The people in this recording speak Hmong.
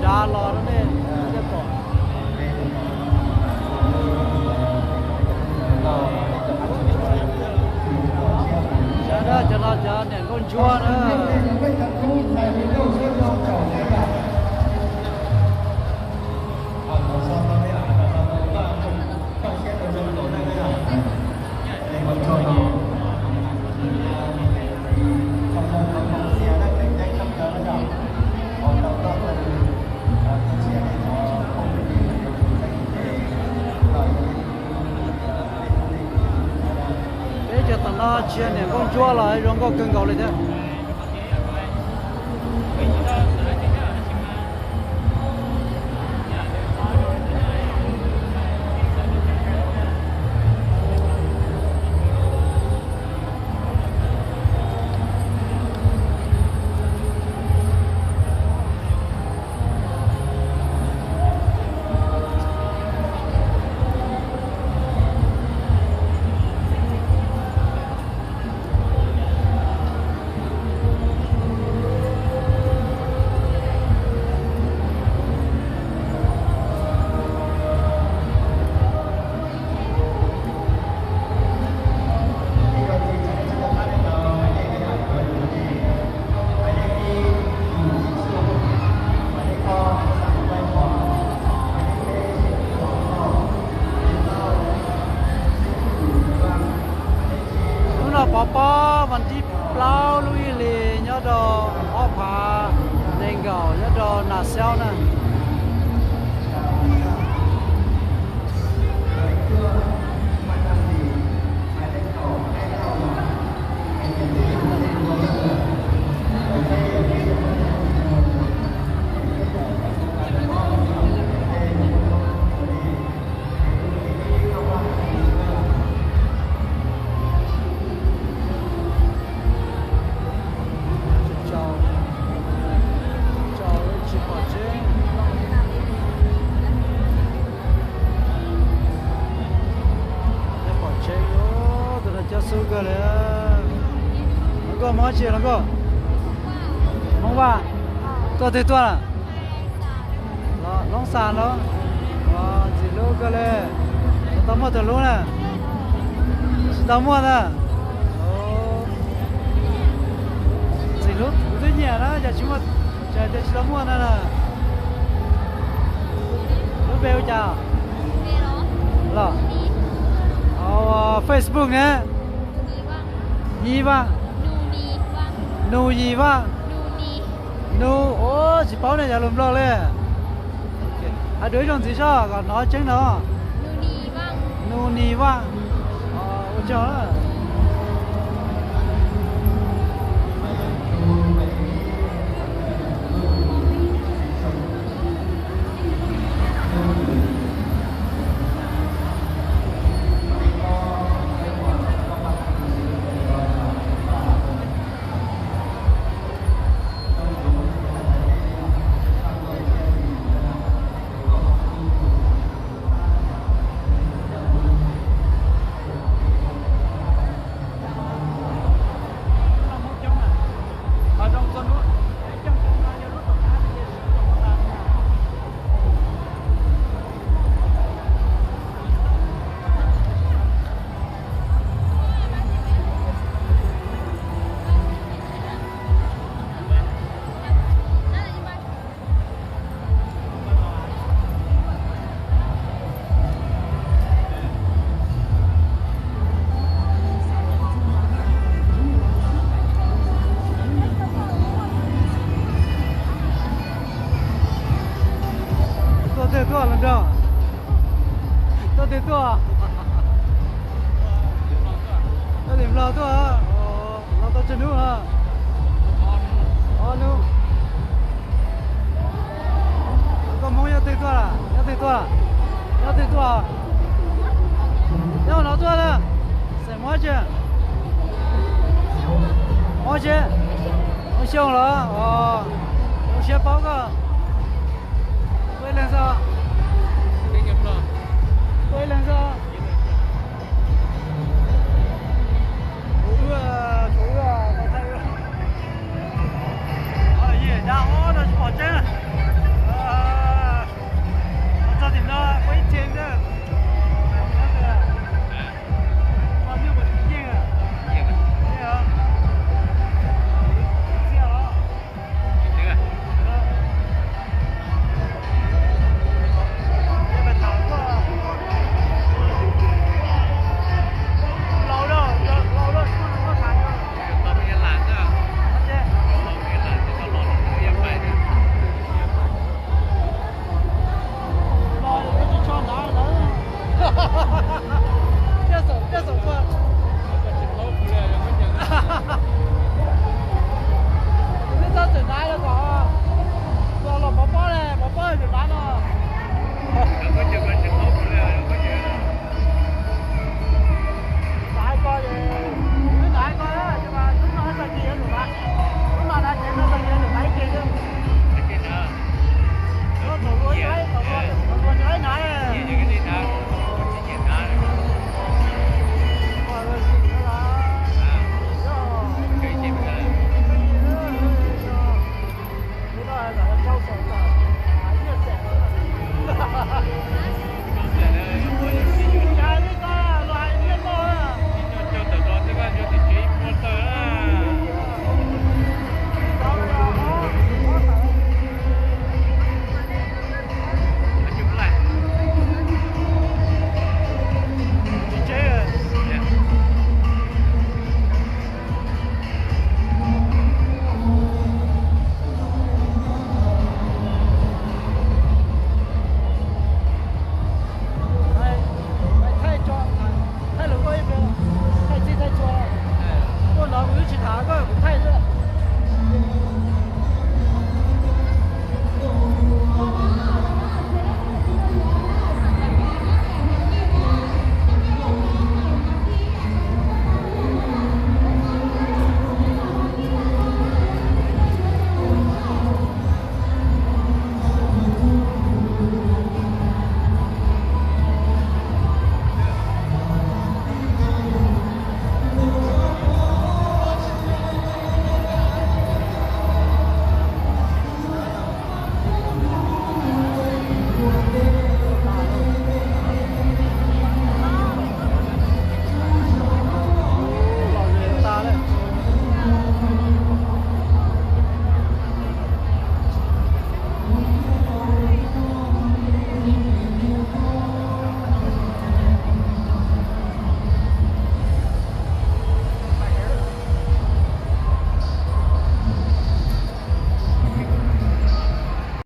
Av los rau nej thiaj pom. Cov no cov no cov niam nkauj ntsuab na. Peb cov tom no tsis yog niam nkauj ntsuab los zoo nkauj kawg nkaus li thiab. Hnub no pov pob vas thib plaub lub ib hlis nyob rau ob phav nees nkaum nyob rau Nas Xauj na. Tsis pom tseeb. Pom tseeb, tus no coob xub kawg li. Los koj Hmoob tsi los koj? Hmoob Vaj. Tuaj twg tuaj? Hmoob Xas los? Ntxim hlub kawg li. Tau muaj tus hlub na? Tsis tau muaj na. Ntxim hlub kuv twb nyiam na, cas tsis muaj, cas tias tsis tau muaj na na. Lub npe hu cas? Los, Facebook ne? Nyi Vaj. Nus Yis Vaj. Nus, ua tsis paub ne, yog lus Nplog li. Hais dua ib zaug ntxiv soj kom hnov tseeb no. Nus Nis Vaj. Ua tsaug. Tuaj twg tuaj los nrog? Tuaj twg tuaj? Tuaj tim Nplog tuaj, los tau tsawg hnub no? Ob hnub. Koj Hmoob nyob twg tuaj? Nyob twg tuaj? Nyob twg tuaj? Nyob no tuaj na. Xeem Hmoob tsi? Hmoob tsi? Hmoob Xyooj los? Zoo siab paub koj. Tuaj ib leeg xwb? Tuaj ib leeg xwb? Kuv wb, kuv wb tau thaij wb. Dab no tsis pom tseeb.